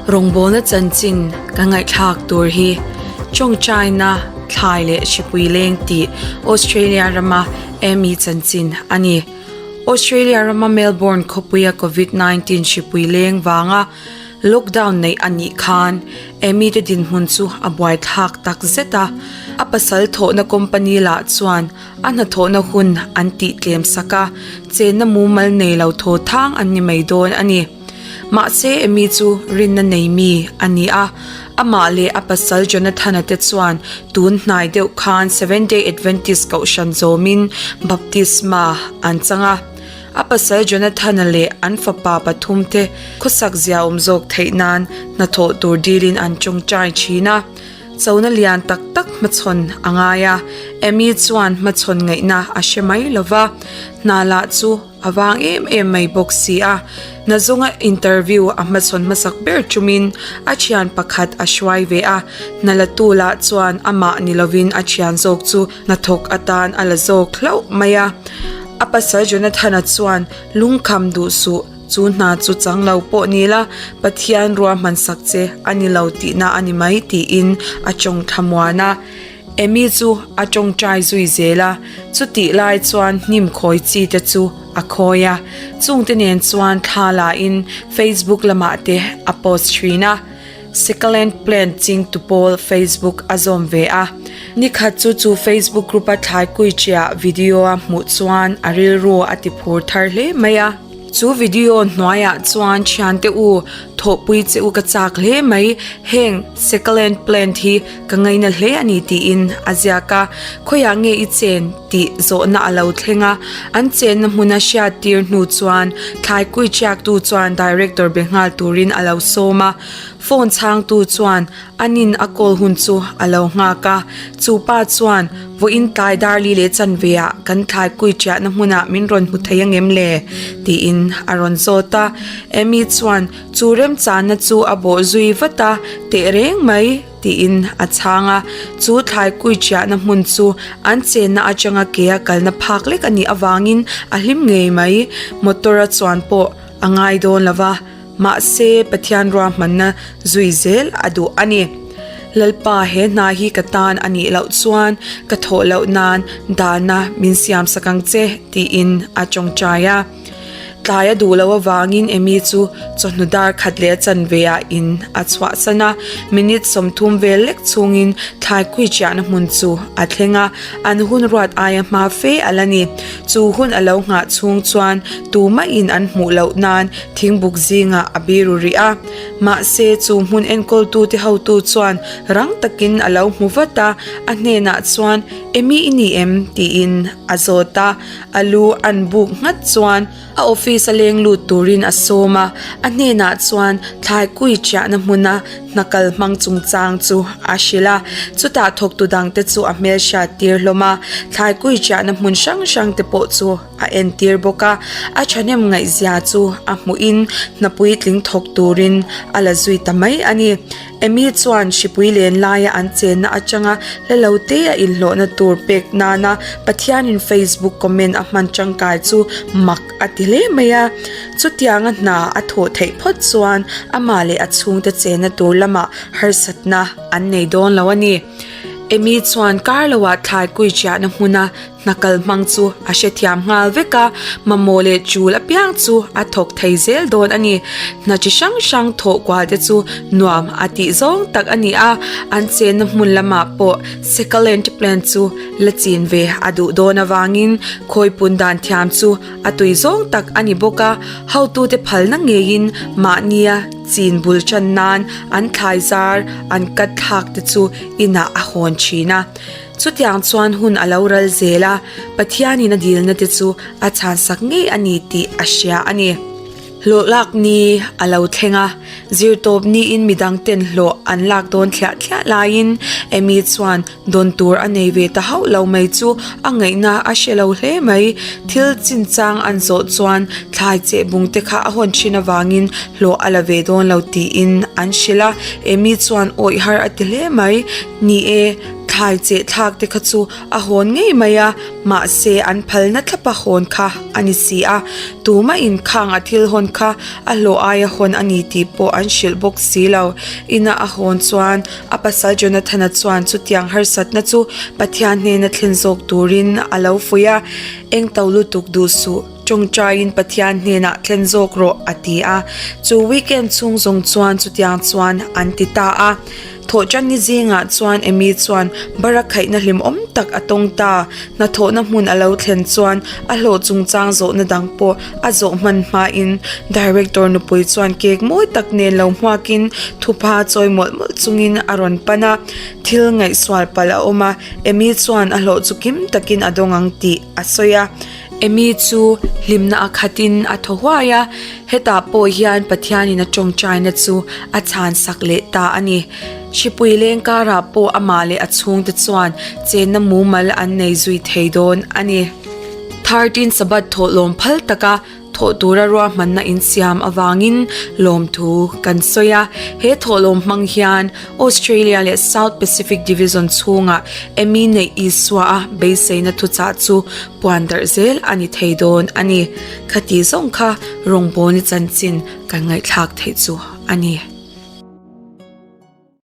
Rawngbawlna chanchin ka ngaihthlak tur hi Tawngtaina thlai leh hripui leng tih Australia rama Amy chanchin a ni. Australia rama Melbourne khawpuia Covid 19 hripui leng vanga Lockdown neih a nih khan Amy te dinhmun chu a buaithlak tak zet a, a pasal thawhna company lah chuan a hnathawhna hun an tih tlem sak a, chenna mumal nei lo thaw thang an ni mai dawn a ni. Mahse Amy chu rinna nei mi a ni a, amah leh a pasal Jonathan-a te chuan tun hnai deuh khan Seventh Day Adventist kohhran zawmin baptisma an chang a. A pasal Jonathan-a leh an fapa pathumte khawsak zia awm zawk theih nan hnathawh tur dilin an tawngtai thin a. Chona lian tak tak hmachhawn a ngai a, Amy chuan hmachhawn ngaihna a hre mai lo va, hna lah chu a vang em em mai bawk si a. Hna zawnga interview a hmachhawn hmasak ber tumin a thian pakhat a hruai ve a, hna latu lah chuan amah ni lovin a thian zawk chu hnathawk atan a la zawk hlauh mai a. A pasal Jonathan-a chuan lungkham duh suh, chu hna chu chang lo pawh ni la, Pathian ruahman sak che a ni lo tihna a ni mai tiin a tawng thlamuan a. Amy chu a tawngtai zui zel a, chutih lai chuan hnim khawi chi te chu a khawi a, chungte nen chuan thla la in Facebook lamah te a post thin a. Succulent plant chingtu pawl Facebook a zawm ve a. Nikhat chu chu Facebook group a thlai kui chiah video a hmuh chuan a rilru a ti phur thar hle mai a. Chu video hnuaiah chuan thiante u thawhpui che u ka chak hle mai, heng succulent plant hi ka ngaina hle a ni tiin a ziak a. Khawiah nge i chen tih zawhna a lo thleng a, an chenna hmuna hriat tir hnu chuan thlai kui chiaktu chuan director be nghal turin a lo sawm a. Phone chhangtu chuan anin a call hun chu a lo nghak a, chu pa chuan vawiin tlai darli leh chanve ah kan thlai kui chiahna hmunah min rawn hmu thei angem le? tiin a rawn zawt a. Amy chuan chu remchanna chu a bawh zui vat a, Tehreng mai! tiin a chhang a. Chu thlai kui chiahna hmun chu an chenna atanga ke a kalna phak lek a nih avangin a hlim ngei mai. Motor a chuan pawh a ngai dawn lo va. Mahse, Pathian ruahmanna zui zel a duh a ni. Lalpa, he hna hi ka tan a nih loh chuan ka thawh loh nan dahna min siam sak ang che, tiin a tawngtai a. Tlai a duh loh avangin Amy chu chawhnu dar khat leh a chanve ah in a chhuahsan a. Minute 30 vel lek chhungin thlai kui chiahna hmun chu a thleng a, an hun ruat aia hma fe a la ni. Chu hun a lo nghah chhung chuan tumahin an hmuh loh nan Thingbuk zingah a biru rih a, mahse chu hmun enkawltute hotu chuan rang takin a lo hmu vat a, a hnenah chuan, Emi i ni em? tiin a zawt a, a lu an buk nghat chuan a office a leng lut turin a sawm a, a hnenah chuan thlai kui chiahna hmuna hna kal hmang chungchang chu a hrilh a, chutah thawktu dangte chu a hmelhriat tir hlawm a, thlai kui chiahna hmun hrang hrangte pawh chu. A entir bawk a, a thahnem ngaihzia chu a hmuhin hna puitling thawk turin a la zui ta mai a ni. Amy chuan hripui len laia an chenna atanga hla lo te a inhlawhna tur pek nana Pathianin Facebook comment a hman tangkai chu mak a ti hle mai a. Chutianga hna a thawh theih phawt chuan amah leh a chhungte chenna tur lamah harsatna an nei dawn lo a ni. Amy chuan kar loah thlai kui chiahna hmuna Hna kal hmang chu a hrethiam nghal vek a, mamawh leh chul apiang chu a thawk thei zel dawn a ni. Hna chi hrang hrang thawh kual te chu nuam a tih zawng tak a ni a, an chenna hmun lamah pawh succulent plant chu la chin ve a duh dawn avangin khawi pun dan thiam chu a tui zawng tak a ni bawk a, hotute phalna ngeiin mahnia chin bul tan nan an thlai zar an cut thlak te chu inah a hawn thin a. Chutiang chuan hun a lo ral zel a, Pathianin a dilna te chu a chhansak ngei a ni tih a hria a ni. Hlawh lak ni a lo thleng a, zirtawp niin midang ten hlawh an lak dawn thliah thliah laiin Amy chuan dawn tur a nei ve ta hauh lo mai chu a ngaihna a hre lo hle mai. Thil chinchang an zawh chuan thlai cheh bung te kha a hawn thin avangin hlawh a la ve dawn lo tiin an hrilh a, Amy chuan awih har a ti hle mai. Ni e. Thlai cheh thlak te kha chu a hawn ngei mai a, mahse an phalna thlapa hawn kha a ni si a. Tumah in khang a thil hawn kha a hlawh aia hawn a ni tih pawh an hrilh bawk si lo. Ina a hawn chuan a pasal Jonathan-a chuan chutiang harsatna chu Pathian hnena thlen zawk turin a lo fuih a, Eng to lutuk duh suh, tawngtaiin Pathian hnenah thlen zawk rawh a ti a. Chu weekend chhung zawng chuan chutiang chuan an ti ta a. Thawhtanni zingah chuan Amy chuan bara khaihna hlimawm tak a tawng ta. Hnathawhna hmun a lo thlen chuan a hlawh chungchang zawhna dang pawh a zawh hman hmain Director nupui chuan cake mawi tak nen lo hmuakin thupha chawi mawlh mawlh chungin a rawn pan a. Thil ngaihsual palh a awm a, Amy chuan a hlawh chu kim takin a dawng ang tih a sawi a. Amy chu hlimna a khatin a thaw huai a, hetah pawh hian Pathianin a tawngtaina chu a chhan sak leh ta a ni. Hripui leng karah pawh amah leh a chhungte chuan chenna mumal an nei zui thei dawn a ni. 13 Sabbath thawhlawm phal taka Thawh tura ruahmanna insiam avangin lawmthu kan sawi a, he thawhlawm hmang hian Australia leh South Pacific Division chhungah Emmy neih Isua a beiseina thuchah chu puan darh zel a ni thei dawn a ni. Khati zawng kha rawngbawlni chanchin kan ngaihthlak theih chu a ni.